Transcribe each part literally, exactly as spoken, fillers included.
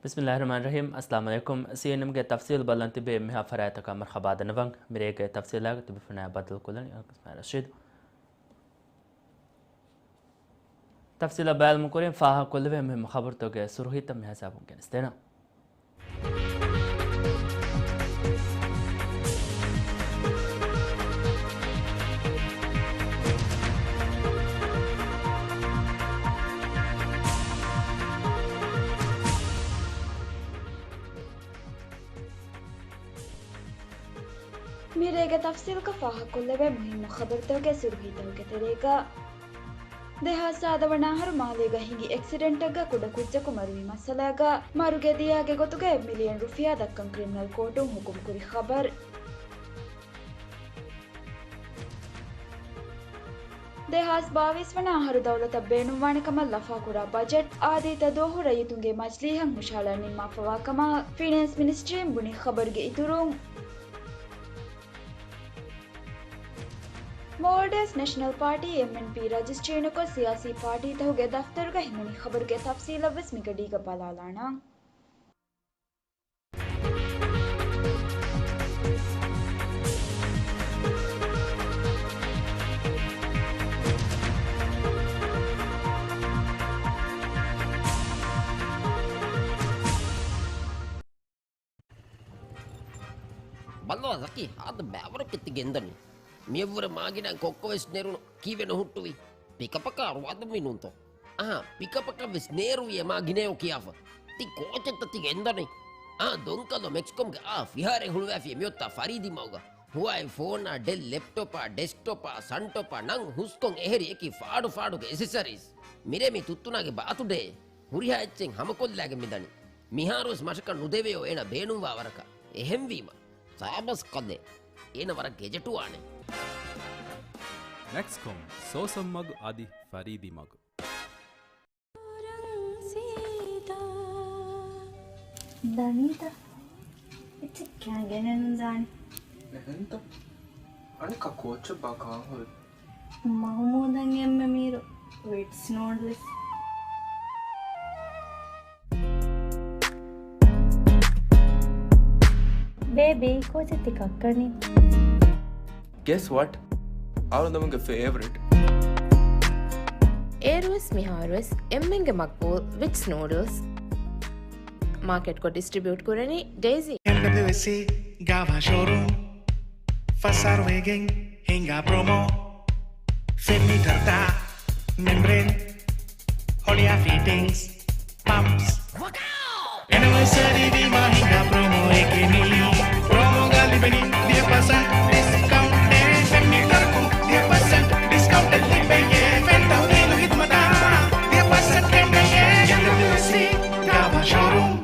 ބިސްމިއްލާހިއްރަޙްމާނިއްރަޙީމް. އައްސަލާމު ޢަލައިކުމް. ސީއެންއެމްގެ ތަފްސީލް ބަލަން ތިބޭ މިހާ ފަރާތަކަށް މަރުޙަބާ ދަންނަވަން. މިރޭގެ ތަފްސީލާގަ ތިބިފަނާ ބަދަލު ކުލަނި އަންކަސް މާ ރަޝީދު. ތަފްސީލަށް ބައިލުމުން ކުރިން ފާހަގަކޮށްލެވޭ މުހިއްމު ޚަބަރުތަކުގެ ސުރުޚީތައް މިހިސާބުން ގެނެސްދޭނަން. މިރޭގެ ތަފްސީލްގަ ފާހަގަކޮށްލެވޭ މުހިއްމު ޚަބަރުތަކުގެ ސުރުޚީތަކުގެ ތެރޭގަ، ދެހާސް ސާދަ ވަނަ އަހަރު މާލޭގަ ހިނގި އެކްސިޑެންޓެއްގަ ކުޑަ ކުއްޖަކު މަރުވި މައްސަލާގަ، މަރުގެ ދިޔާގެ ގޮތުގަ އެއް މިލިއަން ރުފިޔާ ދައްކަން ކްރިމިނަލް ކޯޓުން ހުކުމް ކުރި ޚަބަރު. ދެހާސް ބާވީސް ވަނަ އަހަރު ދައުލަތަށް ބޭނުންވާނެ ކަމަށް ލަފާކުރާ ބަޖެޓް އާދީއްތަ ދުވަހު ރައްޔިތުންގެ މަޖިލީހަށް ހުށަހަޅަން ނިންމާފަވާ ކަމަށް ފިނޭންސް މިނިސްޓްރީން ބުނި ޚަބަރުގެ އިތުރުން. މޯލްޑިވްސް ނެޝަނަލް ޕާޓީ، އެމްއެންޕީ، ރަޖިސްޓްރީ ނުކޮށް، ސިޔާސީ ޕާޓީތަކުގެ ދަފްތަރުގަ ހިމެނި ޚަބަރުގެ ތަފްސީލަށްވެސް މިގަޑީގަ ބަލާލާނަން. ބައްލަވާ ޒަކީ، ހާދަ ބައިވަރަކަށް ތި ގެންދަނީ. މިއަށްވުރެ މާގިނައިން ކޮއްކޮވެސް ނެރުނު، ކީއްވެ ނުހުއްޓުވީ؟ ޕިކަޕަކާ ރުވާދަންވީ ނޫންތޯ؟ އަހާ، ޕިކަޕަކަށްވެސް ނޭރުވިއޭ މާގިނައޭ ކިޔާފަ. ތި ކޯޗެއްތަ ތި ގެންދަނީ؟ އާ، ދޮންކަލޯ މެކްސްކޮމްގެ އާ ފިހާރައެއް ހުޅުވާފިޔޭ މިއޮތާ ފަރީދީ މަގުގަ. ހުވާއި ފޯނާ، ޑެލް ލެޕްޓޮޕާ، ޑެސްކްޓޮޕާ، ސަންޓޮޕާ، ނަން ހުސްކޮން އެހެރި އެކި ފާޑު ފާޑުގެ އެސެސަރީސް. މިރޭ މި ތުއްތުނާގެ ބާތުޑޭ. ހުރިހާ އެއްޗެއް ހަމަކޮށްލާގެން މިދަނީ. މިހާރުވެސް މަށަކަށް ނުދެވެޔޯ އޭނަ ބޭނުންވާ ވަރަކަށް. އެހެންވީމަ، ސާބަސް ކަލޭ. އޭނަ ވަރަށް ގެޖެޓުވާނެ. މެކްސްކޮމް، ސޯސަން މަގު އަދި ފަރީދީ މަގު. ދަނީތަ؟ އެއްޗެއް ކާގެނެއް ނުދާނެ. އެހެންތަ؟ އަނެއްކާ ކޯޗެއްބާ ކާން ހުރި؟ މަހުމޫދަށް އެންމެ މީރު ވިޓްސް ނޫޑްލްސް. ބޭބީ، ކޯޗެއް ތި ކައްކަނީ؟ Guess what? އަޅުގަނޑުގެ ފޭވަރިޓް. އޭރުވެސް މިހާރުވެސް އެންމެންގެ މަގްބޫލް ވިޓްސް ނޫޑްލްސް. މާކެޓްކޮށް ޑިސްޓްރިބިއުޓް ކުރަނީ ޑޭޒީ. އެމްޑަބްލިއުއެސްސީ ގާވާ ޝޯރޫމް. ފަސް އަހަރު ވެގެން ހިނގާ ޕްރޮމޯ. ފެން މީޓަރުތައް، މެމްބްރޭން، ހޮޅިއާ ފިޓިންގްސް، ޕަމްޕްސް. އެނިވަރސަރީ ވީމާ ހިނގާ ޕްރޮމޯއެކޭ މީ. ޕްރޮމޯގަ ލިބެނީ ދިހަ ޕަސެންޓް ޑިސްކައުންޓެއް. ފެން މީޓަރަކުން ދިހަ ޕަސެންޓް ޑިސްކައުންޓެއް ލިބެޔޭ. ފެން ތައުމީނު ހިދުމަތާ ދިހަ ޕަސެންޓް ގެންނަޔޭ. އެމްޑަބްލިއުއެސްސީ ގާވާ ޝޯރޫމް.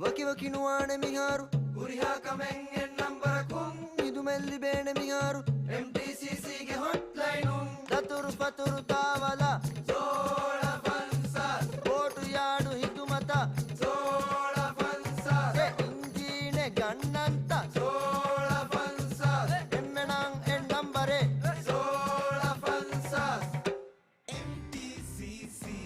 ވަކިވަކި ނުވާނެ މިހާރު. ހުރިހާ ކަމެއް އެއް ނަންބަރަކުން. ހިދުމަތް ލިބޭނެ މިހާރު. އެމްޓީސީސީގެ ހޮޓްލައިނުން. ދަތުރު ފަތުރު ތާވަލާ. ސޯޅަ ފަންސާސް. ބޯޓު ޔާޑު ހިދުމަތަށް. ސޯޅަ ފަންސާސް. އެ އިންޖީނެއް ގަންނަންތަ؟ ސޯޅަ ފަންސާސް. އެންމެނަށް އެއް ނަންބަރެއް. ސޯޅަ ފަންސާސް. އެމްޓީސީސީ.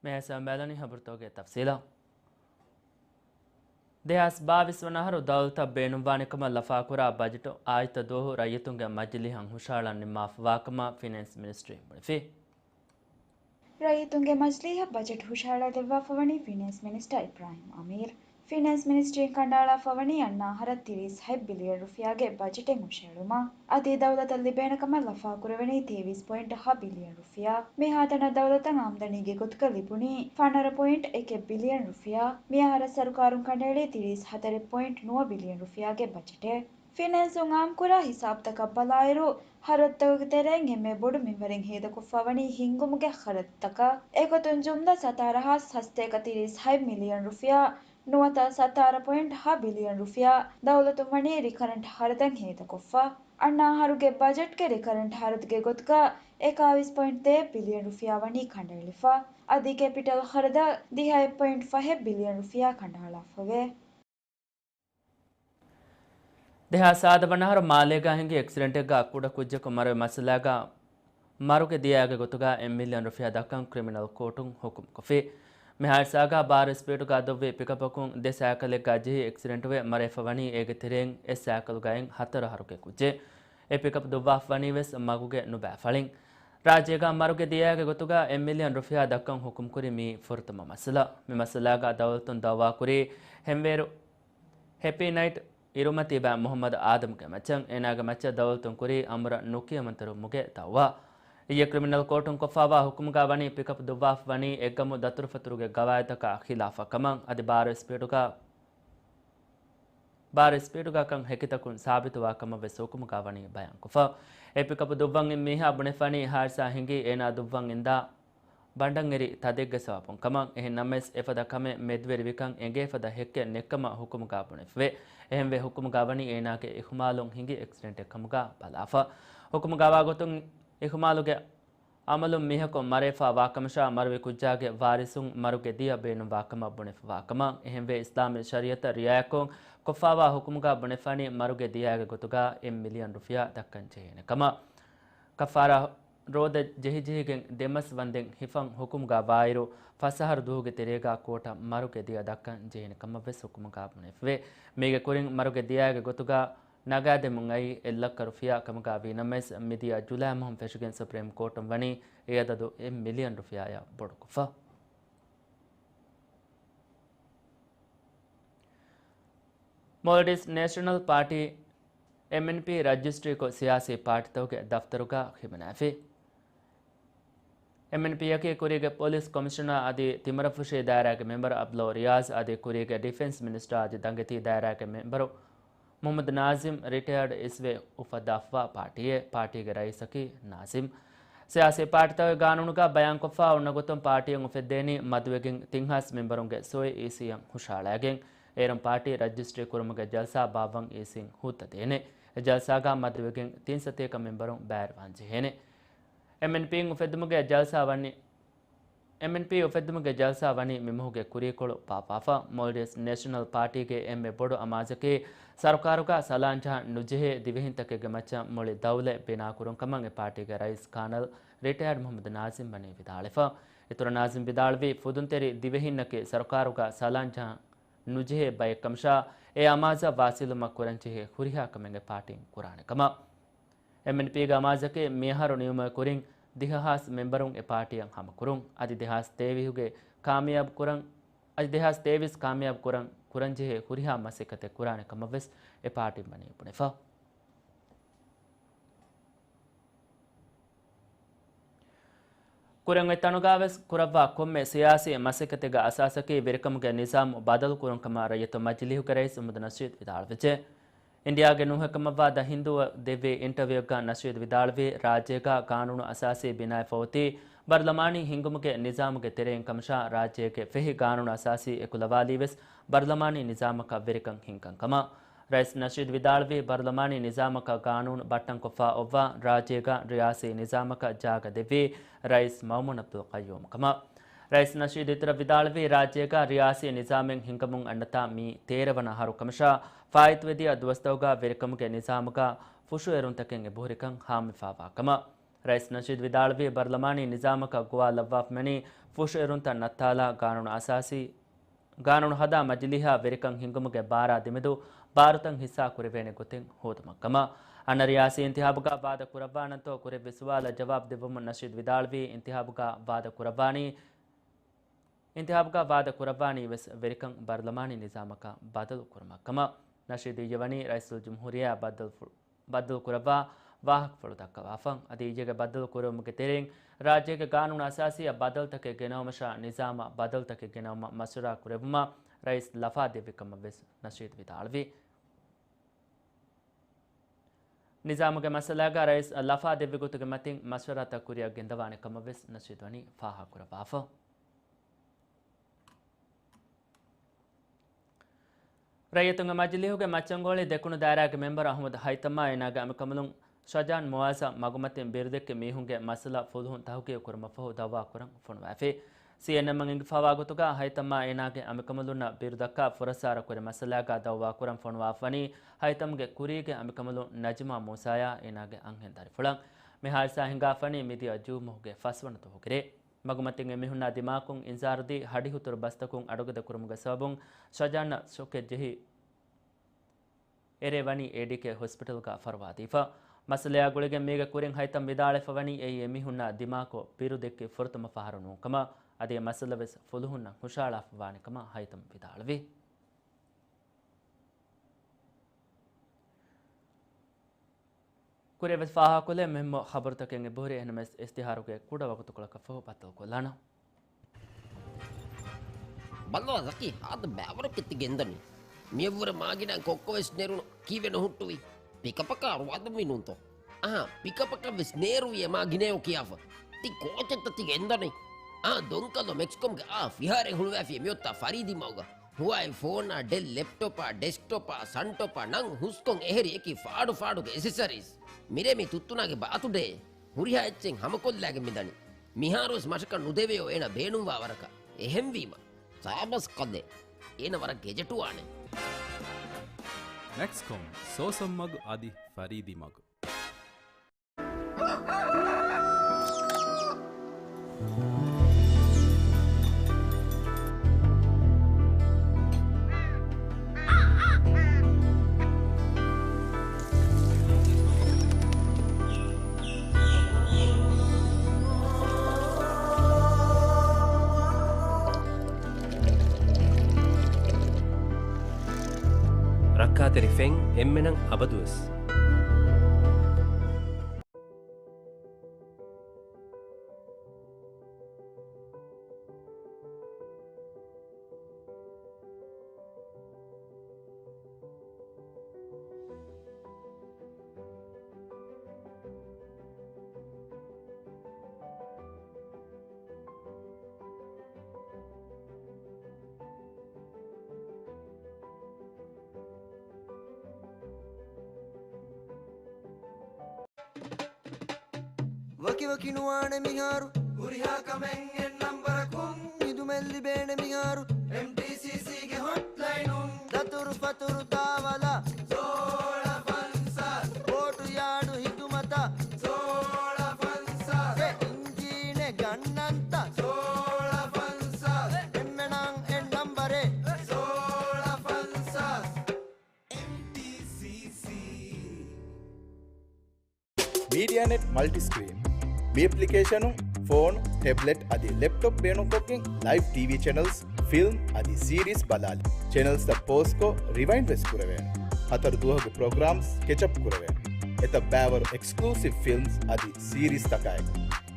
މޭ ސަމްބަލަނީ ހަބަރުތަކުގެ ތަފްސީލަށް. ދެހާސް ބާވީސް ވަނަ އަހަރު ދައުލަތަށް ބޭނުންވާނެ ކަމަށް ލަފާކުރާ ބަޖެޓު އާދިއްތަ ދުވަހު ރައްޔިތުންގެ މަޖިލީހަށް ހުށަހަޅަން ނިންމާފަވާ ކަމަށް ފިނޭންސް މިނިސްޓްރީން ބުނެފި. ރައްޔިތުންގެ މަޖިލީހަށް ބަޖެޓް ހުށަހަޅާދެއްވާފަވަނީ ފިނޭންސް މިނިސްޓަރ އިބްރާހިމް އަމީރު. ފިނޭންސް މިނިސްޓްރީން ކަނޑައަޅާފަ ވަނީ އަންނަ އަހަރަށް ތިރީސް ހަތް ބިލިއަން ރުފިޔާގެ ބަޖެޓެއް ހުށައެޅުމަށް. އަދި ދައުލަތަށް ލިބޭނެ ކަމަށް ލަފާކުރެވެނީ ތޭވީސް ޕޮއިންޓް ހަ ބިލިއަން ރުފިޔާ. މިހާތަނަށް ދައުލަތަށް އާމްދަނީގެ ގޮތުގަ ލިބުނީ ފަނަރަ ޕޮއިންޓް އެކެއް ބިލިއަން ރުފިޔާ. މިއަހަރަށް ސަރުކާރުން ކަނޑައެޅީ ތިރީސް ހަތަރެއް ޕޮއިންޓް ނުވަ ބިލިއަން ރުފިޔާގެ ބަޖެޓެއް. ފިނޭންސުން އާއްމުކުރާ ހިސާބުތަކަށް ބަލާއިރު، ހަރަދުތަކުގެ ތެރެއިން އެންމެ ބޮޑު މިންވަރެއް ހޭދަކޮށްފަ ވަނީ ހިންގުމުގެ ޚަރަދުތަކަށް. އެގޮތުން ޖުމްލަ ސަތާރަ ހާސް ހަސަތޭކަ ތިރީސް ހަތް މިލިއަން ރުފިޔާ ނުވަތަ ސަތާރަ ޕޮއިންޓް ހަ ބިލިއަން ރުފިޔާ ދައުލަތުން ވަނީ ރިކަރަންޓް ޚަރަދަށް ހޭދަކޮށްފަ. އަންނަ އަހަރުގެ ބަޖެޓްގެ ރިކަރަންޓް ޚަރަދުގެ ގޮތުގަ އެކާވީސް ޕޮއިންޓް ތޭއް ބިލިއަން ރުފިޔާ ވަނީ ކަނޑައެޅިފަ. އަދި ކެޕިޓަލް ޚަރަދަށް ދިހައެއް ޕޮއިންޓް ފަހެއް ބިލިއަން ރުފިޔާ ކަނޑައަޅާފަވޭ. ދެހާސް ސާދަ ވަނަ އަހަރު މާލޭގަ ހިނގި އެކްސިޑެންޓެއްގަ ކުޑަ ކުއްޖަކު މަރުވި މައްސަލާގަ މަރުގެ ދިޔައިގެ ގޮތުގަ އެއް މިލިއަން ރުފިޔާ ދައްކަން ކްރިމިނަލް ކޯޓުން ހުކުމްކޮށްފި. މި ހާދިސާގަ ބާރަ ސްޕީޑުގަ ދޮށްވި ޕިކަޕަކުން ދެ ސައިކަލެއްގަ ޖެހި އެކްސިޑެންޓުވެ މަރެފަ ވަނީ އޭގެ ތެރެއިން އެއް ސައިކަލުގައި ހަތަރު އަހަރުގެ ކުއްޖެއް. އެ ޕިކަޕް ދުއްވާފަ ވަނީ ވެސް މަގުގެ ނުބައި ފަޅިން. ރާއްޖޭގަ މަރުގެ ދިޔައިގެ ގޮތުގަ އެއް މިލިއަން ރުފިޔާ ދައްކަން ހުކުމްކުރި މީ ފުރަތަމަ މައްސަލަ. މި މައްސަލާގަ ދައުލަތުން ދައުވާކުރީ ހެންވޭރު ހެޕީ ނައިޓް އިރުމަތީބާ މުހައްމަދު އާދަމްގެ މައްޗަށް. އޭނާގެ މައްޗަށް ދައުލަތުން ކުރީ އަމުރަށް ނުކިޔަމަންތެރިވުމުގެ ދައުވާ. އިއްޔެ ކްރިމިނަލް ކޯޓުން ކޮށްފާވާ ހުކުމުގަ ވަނީ ޕިކަޕް ދުއްވާފަ ވަނީ އެއްގަމު ދަތުރުފަތުރުގެ ގަވާއިދުތަކާ ޚިލާފަށް ކަމަށް. އަދި ބާރަ ސްޕީޑުގަ، ބާރަ ސްޕީޑުގަ ކަން ހެކިތަކުން ސާބިތުވާ ކަމަށް ވެސް ހުކުމުގަ ވަނީ ބަޔާންކޮށްފަ. އެ ޕިކަޕް ދުއްވަން އިން މީހާ ބުނެފަ ވަނީ ހާދިސާ ހިނގީ އޭނާ ދުއްވަން އިންދާ ބަނޑަށް އެރި ތަދެއްގެ ސަބަބުން ކަމަށް. އެހެން ނަމަވެސް، އެފަދަ ކަމެއް މެދުވެރިވިކަން އެނގޭ ފަދަ ހެއްކެއް ނެއްކަމަށް ހުކުމުގަ ބުނެފަވޭ. އެހެންވެ، ހުކުމުގަ ވަނީ އޭނާގެ އިހުމާލުން ހިނގި އެކްސިޑެންޓެއް ކަމުގަ ބަލާފަ. ހުކުމުގަ ވާގޮތުން އިހުމާލުގެ އަމަލުން މީހަކު މަރެފަ ވާކަމަށާ، މަރުވި ކުއްޖާގެ ވާރިސުން މަރުގެ ދިޔަ ބޭނުންވާކަމަށް ބުނެފަ ވާކަމަށް. އެހެންވެ، އިސްލާމީ ޝަރީއަތަށް ރިއާޔަތްކޮށް ކޮށްފާވާ ހުކުމުގަ ބުނެފަ ވަނީ މަރުގެ ދިޔައިގެ ގޮތުގަ އެއް މިލިއަން ރުފިޔާ ދައްކަން ޖެހޭނެ ކަމަށް. ކަފާރާ ރޯދަ ޖެހިޖެހިގެން ދެ މަސް ވަންދެން ހިފަން ހުކުމުގަ ވާއިރު، ފަސް އަހަރު ދުވަހުގެ ތެރޭގަ ކޯޓަށް މަރުގެ ދިޔަ ދައްކަން ޖެހޭނެ ކަމަށް ވެސް ހުކުމުގަ ބުނެފަވޭ. މީގެ ކުރިން މަރުގެ ދިޔައިގެ ގޮތުގަ ނަގާދެމުން އައީ އެއް ލައްކަ ރުފިޔާ ކަމުގަ ވީ ނަމަވެސް، މިދިޔަ ޖުލައި މަހުން ފެށިގެން ސުޕްރީމް ކޯޓުން ވަނީ އެ އަދަދު އެއް މިލިއަން ރުފިޔާއަށް ބޮޑުކޮށްފަ. މޯލްޑިވްސް ނޭޝަނަލް ޕާޓީ، އެމްއެންޕީ، ރަޖިސްޓްރީކޮށް ސިޔާސީ ޕާޓީތަކުގެ ދަފްތަރުގަ ހިމަނާފި. އެމްއެންޕީއަކީ ކުރީގެ ޕޮލިސް ކޮމިޝަނާ އަދި ތިމަރަފުށީ ދާއިރާގެ މެމްބަރު އަބްދުﷲ ރިޔާޒް އަދި ކުރީގެ ޑިފެންސް މިނިސްޓާ އަދި ދަނގެތީ ދާއިރާގެ މެމްބަރު މުހައްމަދު ނާޒިމް ރިޓަޔާޑް އިސްވެ އުފައްދާފަވާ ޕާޓީއެއް. ޕާޓީގެ ރައީސަކީ ނާޒިމް. ސިޔާސީ ޕާޓީތަކުގެ ގާނޫނުގަ ބަޔާންކޮށްފަ އޮންނަ ގޮތުން ޕާޓީއެއް އުފެއްދޭނީ މަދުވެގެން ތިން ހާސް މެމްބަރުންގެ ސޮއި އީސީއަށް ހުށަހަޅައިގެން. އޭރުން ޕާޓީ ރަޖިސްޓްރީ ކުރުމުގެ ޖަލްސާ ބާއްވަން އީސީން ހޫއްތަ ދޭނެ. އެ ޖަލްސާގަ މަދުވެގެން ތިން ސަތޭކަ މެމްބަރުން ބައިވެރިވާން ޖެހޭނެ. އެމްއެންޕީން އުފެއްދުމުގެ ޖަލްސާ ވަނީ، އެމްއެންޕީ އުފެއްދުމުގެ ޖަލްސާ ވަނީ މި މަހުގެ ކުރީކޮޅު ބާއްވާފަ. މޯލްޑިވްސް ނޭޝަނަލް ޕާޓީގެ އެންމެ ބޮޑު އަމާޒަކީ، ސަރުކާރުގަ ސަލާން ޖަހަން ނުޖެހޭ ދިވެހިންތަކެއްގެ މައްޗަށް މުޅި ދައުލަތް ބިނާކުރުން ކަމަށް އެ ޕާޓީގެ ރައީސް ކާނަލް ރިޓަޔާޑް މުހައްމަދު ނާޒިމް ވަނީ ވިދާޅުވެފަ. އިތުރަށް ނާޒިމް ވިދާޅުވީ، ފުދުންތެރި ދިވެހިންނަކީ ސަރުކާރުގަ ސަލާން ޖަހަން ނުޖެހޭ ބައެއްކަމަށާ، އެ އަމާޒަށް ވާސިލުވުމަށް ކުރަންޖެހޭ ހުރިހާ ކަމެއް އެ ޕާޓީން ކުރާނެ ކަމަށް. އެމްއެންޕީގެ އަމާޒަކީ މިއަހަރު ނިމުމުގެ ކުރިން ދިހަ ހާސް މެމްބަރުން އެ ޕާޓީއަށް ހަމަކުރުން. އަދި ދެހާސް ތޭވީހުގެ ކާމިޔާބު ކުރަން، އަދި ދެހާސް ތޭވީސް ކާމިޔާބު ކުރަން، ކުރަންޖެހޭ ހުރިހާ މަސައްކަތެއް ކުރާނެ ކަމަށް ވެސް އެ ޕާޓީން ވަނީ ބުނެފަ. ކުރެން އޮތް ތަނުގަ ވެސް ކުރައްވާ ކޮންމެ ސިޔާސީ މަސައްކަތެއްގެ އަސާސަކީ ވެރިކަމުގެ ނިޒާމު ބަދަލު ކުރުން ކަމަށް ރައްޔިތު މަޖިލީހުގެ ރައީސް މުހައްމަދު ނަޝީދު ވިދާޅުވެއްޖެ. އިންޑިއާގެ ނޫހެއް ކަމަށްވާ ދަ ހިންދޫއަށް ދެއްވި އިންޓަވިއުއެއްގަ ނަޝީދު ވިދާޅުވީ، ރާއްޖޭގަ ގާނޫނު އަސާސީ ބިނާވެފަ އޮތީ ބަރުލަމާނީ ހިންގުމުގެ ނިޒާމުގެ ތެރެއިން ކަމަށާ، ރާއްޖޭގެ ފެހި ގާނޫނު އަސާސީ އެކުލަވާލީ ވެސް ބަރުލަމާނީ ނިޒާމަކަށް ވެރިކަން ހިންގަން ކަމަށް. ރައީސް ނަޝީދު ވިދާޅުވީ، ބަރުލަމާނީ ނިޒާމަކަށް ގާނޫނު ބައްޓަންކޮށްފަ އޮއްވާ، ރާއްޖޭގަ ރިޔާސީ ނިޒާމަކަށް ޖާގަ ދެއްވީ ރައީސް މައުމޫން އަބްދުލް ޤައްޔޫމް ކަމަށް. ރައީސް ނަޝީދު އިތުރަށް ވިދާޅުވީ، ރާއްޖޭގަ ރިޔާސީ ނިޒާމެއް ހިންގަމުން އަންނަތާ މީ ތޭރަ ވަނަ އަހަރު ކަމަށާ، ފާއިތުވެދިޔަ ދުވަސްތަކުގަ ވެރިކަމުގެ ނިޒާމުގަ ފުށުއެރުންތަކެއް އެބަހުރިކަން ހާމަވެފަވާ ކަމަށް. ރައީސް ނަޝީދު ވިދާޅުވީ، ބަރުލަމާނީ ނިޒާމަކަށް ގޮވާލައްވާފަ މިވަނީ ފުށުއެރުންތައް ނައްތާލާ ގާނޫނު އަސާސީ، ގާނޫނު ހަދާ މަޖިލީހާ ވެރިކަން ހިންގުމުގެ ބާރާ ދެމެދު ބާރުތައް ހިއްސާ ކުރެވޭނެ ގޮތެއް ހޯދުމަށް ކަމަށް. އަންނަ ރިޔާސީ އިންތިހާބުގަ ވާދަ ކުރައްވާނަންތޯ ކުރެއްވި ސުވާލަށް ޖަވާބު ދެއްވުމުން ނަޝީދު ވިދާޅުވީ، އިންތިހާބުގަ ވާދަ ކުރައްވާނީ އިންތިހާބުގަ ވާދަ ކުރައްވާނީ ވެސް ވެރިކަން ބަރުލަމާނީ ނިޒާމަކަށް ބަދަލު ކުރުމަށް ކަމަށް. ނަޝީދު އިއްޔެވަނީ ރައީސުލްޖުމްހޫރިއްޔާ ބައްދަލުފު-، ބައްދަލު ކުރައްވާ ވާހަކަފުޅު ދައްކަވާފަ. އަދި އިއްޔެގެ ބައްދަލު ކުރެވުމުގެ ތެރެއިން ރާއްޖޭގެ ގާނޫނު އަސާސީއަށް ބަދަލުތަކެއް ގެނައުމަށާ ނިޒާމަށް ބަދަލުތަކެއް ގެނައުމަށް މަޝްވަރާ ކުރެއްވުމަށް ރައީސް ލަފާ ދެއްވި ކަމަށް ވެސް ނަޝީދު ވިދާޅުވި. ނިޒާމުގެ މައްސަލާގަ ރައީސް ލަފާ ދެއްވި ގޮތުގެ މަތިން މަޝްވަރާތައް ކުރިއަށް ގެންދަވާނެ ކަމަށް ވެސް ނަޝީދު ވަނީ ފާހަގަކުރައްވާފަ. ރައްޔިތުންގެ މަޖިލީހުގެ މައްޗަންގޮޅި ދެކުނު ދާއިރާގެ މެމްބަރު އަޙްމަދު ހައިތަމާ އޭނާގެ އަނބިކަނބަލުން ޝަޖާން މުއާޒަށް މަގުމަތިން ބިރުދެއްކި މީހުންގެ މައްސަލަ ފުލުހުން ތަހުގީގު ކުރުމަށްފަހު ދައުވާ ކުރަން ފޮނުވާފި. ސީއެންއެމްއަށް އިނގިފާވާ ގޮތުގަ ހައިތަމާ އޭނާގެ އަނބިކަނބަލުންނަށް ބިރު ދައްކާ ފުރައްސާރަ ކުރި މައްސަލާގަ ދައުވާ ކުރަން ފޮނުވާފަވަނީ ހައިތަމްގެ ކުރީގެ އަނބިކަނބަލުން ނަޖްމާ މޫސާޔާ އޭނާގެ އަންހެން ދަރިފުޅަށް. މި ހާދިސާ ހިނގާފަނީ މިދިޔަ ޖޫމުހުގެ ފަސްވަނަ ދުވަހުގެ ރޭ. މަގުމަތިން އެ މީހުންނާ ދިމާކޮށް އިންޒާރުދީ ހަޑިހުތުރު ބަސްތަކުން އަޑުގަދަ ކުރުމުގެ ސަބަބުން ޝަޖާނަށް ޝޮކެއް ޖެހި އެރޭ ވަނީ އޭޑީކޭ ހޮސްޕިޓަލްގަ ފަރުވާދީފަ. މައްސަލަޔާ ގުޅިގެން މީގެ ކުރިން ހައިތަމް ވިދާޅެފަ ވަނީ އެއީ އެ މީހުންނާ ދިމާކޮށް ބިރު ދެއްކި ފުރަތަމަ ފަހަރު ނޫންކަމަށް، އަދި އެ މައްސަލަ ވެސް ފުލުހުންނަށް ހުށައަޅާފަ ވާނެ ކަމަށް ހައިތަމް ވިދާޅުވި. ކުރިއަށް ވެސް ފާހަގަކޮށްލެވޭ މުހިއްމު ޚަބަރުތަކެއް އެބަހުރި، އެހެންނަމަވެސް އިޝްތިހާރުގެ ކުޑަ ވަގުތުކޮޅަކަށްފަހު ބައްދަލުކޮށްލާނަން. ބައްލަވާ ޒަކީ، ހާދަ ބައިވަރަކަށް ތި ގެންދަނީ. މިއަށްވުރެ މާގިނަ ކޮއްކޮ ވެސް ނެރުނު. ކީއްވެ ނުހުއްޓުވީ؟ ޕިކަޕަކާ ރުވާދުންވީ ނޫންތޯ؟ އަހާ، ޕިކަޕަކަށް ވެސް ނޭރުވިއޭ މާ ގިނައޯ ކިޔާފަ. ތި ކޯޗެއްތަ ތި ގެންދަނީ؟ އާ، ދޮންކަލޯ މެކްސްކޮމްގެ އާ ފިހާރައެއް ހުޅުވައިފި މިއޮތާ ފަރީދީ މަގުގަ. ހުވާއި ފޯނާ، ޑެލް ލެޕްޓޮޕާ، ޑެސްކްޓޮޕާ، ސަންޓޮޕާ ނަން ހުސްކޮން އެހެރި އެކި ފާޑު ފާޑުގެ އެސެސަރީސް. މިރޭ މި ތުއްތުނާގެ ބާތުޑޭ. ހުރިހާ އެއްޗެއް ހަމަކޮށްލާގެން މިދަނީ. މިހާރުވެސް މަށަކަށް ނުދެވެޔޯ އޭނަ ބޭނުންވާ ވަރަކަށް. އެހެންވީމަ، ސާބަސް ކަލޭ. އޭނަ ވަރަށް ގެޖެޓުވާނެ. މެކްސްކޮމް، ސޯސަން މަގު އަދި ފަރީދީ މަގު. ރައްކާތެރި ފެން އެންމެނަށް އަބަދުވެސް. ވަކިވަކި ނުވާނެ މިހާރު. ހުރިހާ ކަމެއް އެއް ނަންބަރަކުން. ހިދުމަތް ލިބޭނެ މިހާރު. އެމްޓީސީސީގެ ހޮޓްލައިނުން. ދަތުރު ފަތުރު ދާވަލަށް. ސޯޅަ ފަންސާސް. ބޯޓު ޔާޑު ހިދުމަތަށް. ސޯޅަ ފަންސާސް. އެ އިންޖީނެއް ގަންނަންތަ؟ ސޯޅަ ފަންސާސް. އެންމެނަށް އެއް ނަންބަރެއް. ސޯޅަ ފަންސާސް. އެމްޓީސީސީ. މީޑިއާނެޓް މަލްޓިސްކްރީން. މި އެޕްލިކޭޝަނުން ފޯނު، ޓެބްލެޓް އަދި ލެޕްޓޮޕް ބޭނުންކޮށްގެން ލައިވް ޓީވީ ޗެނަލްސް، ފިލްމް އަދި ސީރީސް ބަލާލި. ޗެނަލްސްތައް ޕޯޒްކޮށް، ރިވައިންޑް ވެސް ކުރެވޭނެ. ހަތަރު ދުވަހުގެ ޕްރޮގްރާމްސް ކެޗަޕް ކުރެވޭނެ. އެތައް ބައިވަރު އެކްސްކްލޫސިވް ފިލްމްސް އަދި ސީރީސްތަކާއެކު.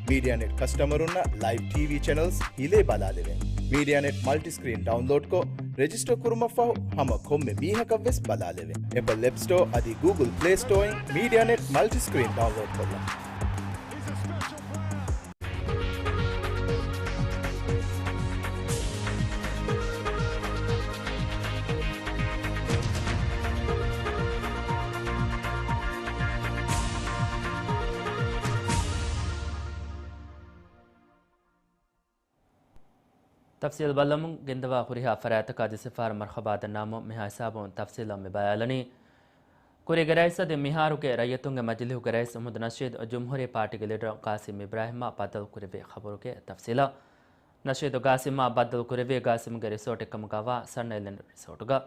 މީޑިއާނެޓް ކަސްޓަމަރުންނަށް ލައިވް ޓީވީ ޗެނަލްސް ހިލޭ ބަލާލެވޭ. މީޑިއާނެޓް މަލްޓިސްކްރީން ޑައުންލޯޑްކޮށް، ރެޖިސްޓަރ ކުރުމަށްފަހު ހަމަ ކޮންމެ މީހަކަށްވެސް ބަލާލެވޭ. އެޕަލް އެޕް ސްޓޯ އަދި ގޫގުލް ޕްލޭ ސްޓޯއިން މީޑިއާނެޓް މަލްޓިސްކްރީން ޑައުންލޯޑްކޮށްލަން. ތަފްސީލް ބައްލަމުން ގެންދަވާ ހުރިހާ ފަރާތަކާ ދެ ސިފަހަރު މަރުޙަބާ ދަންނާމުން މިހާ ހިސާބުން ތަފްސީލަށް މި ބަޔާލަނީ. ކުރީގެ ރައީސް އަދި މިހާރުގެ ރައްޔިތުންގެ މަޖިލީހުގެ ރައީސް އަޙްމަދު ނަޝީދު ޖުމްހޫރީ ޕާޓީގެ ލީޑަރު ޤާސިމް އިބްރާހިމާ ބައްދަލު ކުރެއްވި ޚަބަރުގެ ތަފްސީލަށް. ނަޝީދު ޤާސިމްއާ ބައްދަލު ކުރެއްވީ ޤާސިމްގެ ރިސޯޓެއް ކަމުގައިވާ ސަން އައިލެންޑް ރިސޯޓުގަ.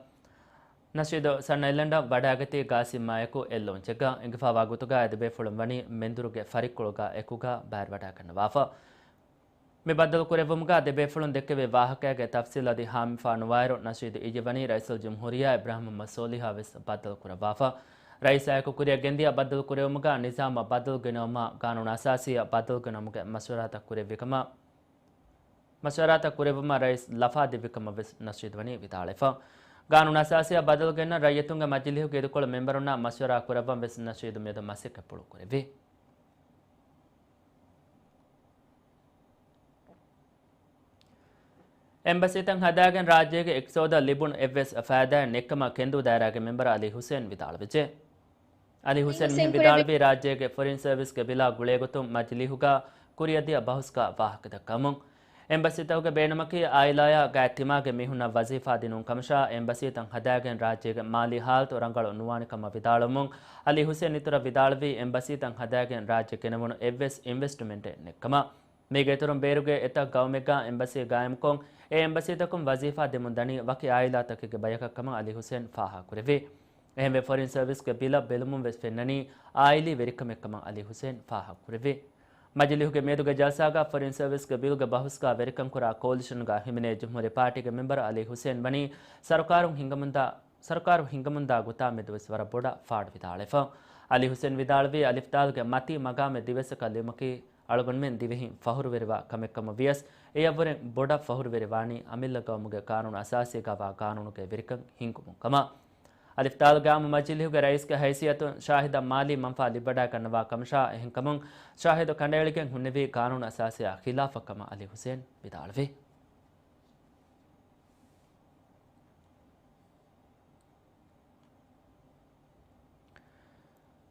ނަޝީދު ސަން އައިލެންޑަށް ވަޑައިގަތީ ޤާސިމްއާއެކު އެއް ލޯންޗެއްގަ. އިނގިފާވާ ގޮތުގަ އެ ދެބޭފުޅުން ވަނީ މެންދުރުގެ ފަރިއްކޮޅުގަ އެކުގަ ބައިވެރިވަޑައިގަންނަވާފަ. މި ބައްދަލު ކުރެއްވުމުގަ ދެބޭފުޅުން ދެއްކެވި ވާހަކައިގެ ތަފްސީލް އަދި ހާމިފާ ނުވާއިރު، ނަޝީދު އިއްޔެވަނީ ރައީސުލްޖުމްހޫރިއްޔާ އިބްރާހިމް މުޙައްމަދު ސޯލިހާ ވެސް ބައްދަލު ކުރައްވާފަ. ރައީސާއެކު ކުރިއަށް ގެންދިޔަ ބައްދަލު ކުރެއްވުމުގަ ނިޒާމަށް ބައްދަލު ގެނައުމާ، ގާނޫނު އަސާސީއަށް ބައްދަލު ގެނައުމުގެ މަޝްވަރާތައް ކުރެއްވި ކަމަށް، މަޝްވަރާތައް ކުރެއްވުމަށް ރައީސް ލަފާ ދެއްވި ކަމަށް ވެސް ނަޝީދު ވަނީ ވިދާޅުވެފަ. ގާނޫނު އަސާސީއަށް ބަދަލު ގެންނަން ރައްޔިތުންގެ މަޖިލީހުގެ އިދިކޮޅު މެމްބަރުންނާ މަޝްވަރާ ކުރައްވަން ވެސް ނަޝީދު މިއަދު މަސައްކަތްޕުޅު ކުރެއްވި. އެމްބަސީތައް ހަދާގެން ރާއްޖޭގެ އިޤްތިޞާދަށް ލިބުނު އެއްވެސް ފައިދާއެއް ނެތްކަމަށް ކެންދޫ ދާއިރާގެ މެމްބަރ އަލީ ހުސެން ވިދާޅުވެއްޖެ. އަލީ ހުސެން މިހެން ވިދާޅުވީ، ރާއްޖޭގެ ފޮރިން ސަރވިސްގެ ބިލާ ގުޅޭގޮތުން މަޖިލީހުގަ ކުރިއަށްދިޔަ ބަހުސްގަ ވާހަކަދައްކަމުން. އެމްބަސީތަކުގެ ބޭނުމަކީ އާއިލާޔާ ގާތް ތިމާގެ މީހުންނަށް ވަޒީފާ ދިނުން ކަމަށާ، އެމްބަސީތައް ހަދާގެން ރާއްޖޭގެ މާލީ ހާލަތު ރަނގަޅު ނުވާނެ ކަމަށް ވިދާޅުވަމުން، އަލީ ހުސެން އިތުރަށް ވިދާޅުވީ، އެމްބަސީތައް ހަދާގެން ރާއްޖެ ގެނެވުނު އެއްވެސް އިންވެސްޓްމަންޓެއް ނެތްކަމަށް. މީގެ އިތުރުން ބޭރުގެ އެތައް ގައުމެއްގަ އެމްބަސީ ގާއިމުކޮށް، އެ އެމްބަސީތަކުން ވަޒީފާ ދެމުން ދަނީ ވަކި އާއިލާތަކެއްގެ ބަޔަކަށް ކަމަށް އަލީ ހުސެން ފާހަގަކުރެއްވި. އެހެންވެ، ފޮރިން ސަރވިސްގެ ބިލަށް ބެލުމުން ވެސް ފެންނަނީ އާއިލީ ވެރިކަމެއްކަމަށް އަލީ ހުސެން ފާހަގަކުރެއްވި. މަޖިލީހުގެ މިއަދުގެ ޖަލްސާގަ ފޮރިން ސަރވިސްގެ ބިލުގެ ބަހުސްގަ ވެރިކަން ކުރާ ކޯލިޝަންގަ ހިމެނޭ ޖުމްހޫރީ ޕާޓީގެ މެމްބަރ އަލީ ހުސެން ވަނީ ސަރުކާރުން ހިންގަމުންދާ، ސަރުކާރު ހިންގަމުންދާ ގުތާ މެދުވެސް ވަރަށް ބޮޑަށް ފާޑު ވިދާޅެފަ. އަލީ ހުސެން ވިދާޅުވީ، އަލިފްދާލުގެ މަތީ މަގާމެއް ދިވެއްސަކަށް ލިބުމަކީ އަޅުގަނޑުމެން ދިވެހިން ފަހުރުވެރިވާ ކަމެއްކަމަށް ވިޔަސް، އެޔަށްވުރެން ބޮޑަށް ފަހުރުވެރިވާނީ އަމިއްލަ ގައުމުގެ ގާނޫނު އަސާސީގަވާ ގާނޫނުގެ ވެރިކަން ހިންގުމުން ކަމަށް. އަލިފްދާލުގެ އާއްމު މަޖިލީހުގެ ރައީސްގެ ހައިސިއްޔަތުން ޝާހިދަށް މާލީ މަންފާ ލިބިވަޑައިގަންނަވާ ކަމަށާ އެހެންކަމުން، ޝާހިދު ކަނޑައެޅިގެން ހުންނެވީ ގާނޫނު އަސާސީއާ ޚިލާފަށް ކަމަށް އަލީ ހުސެން ވިދާޅުވި.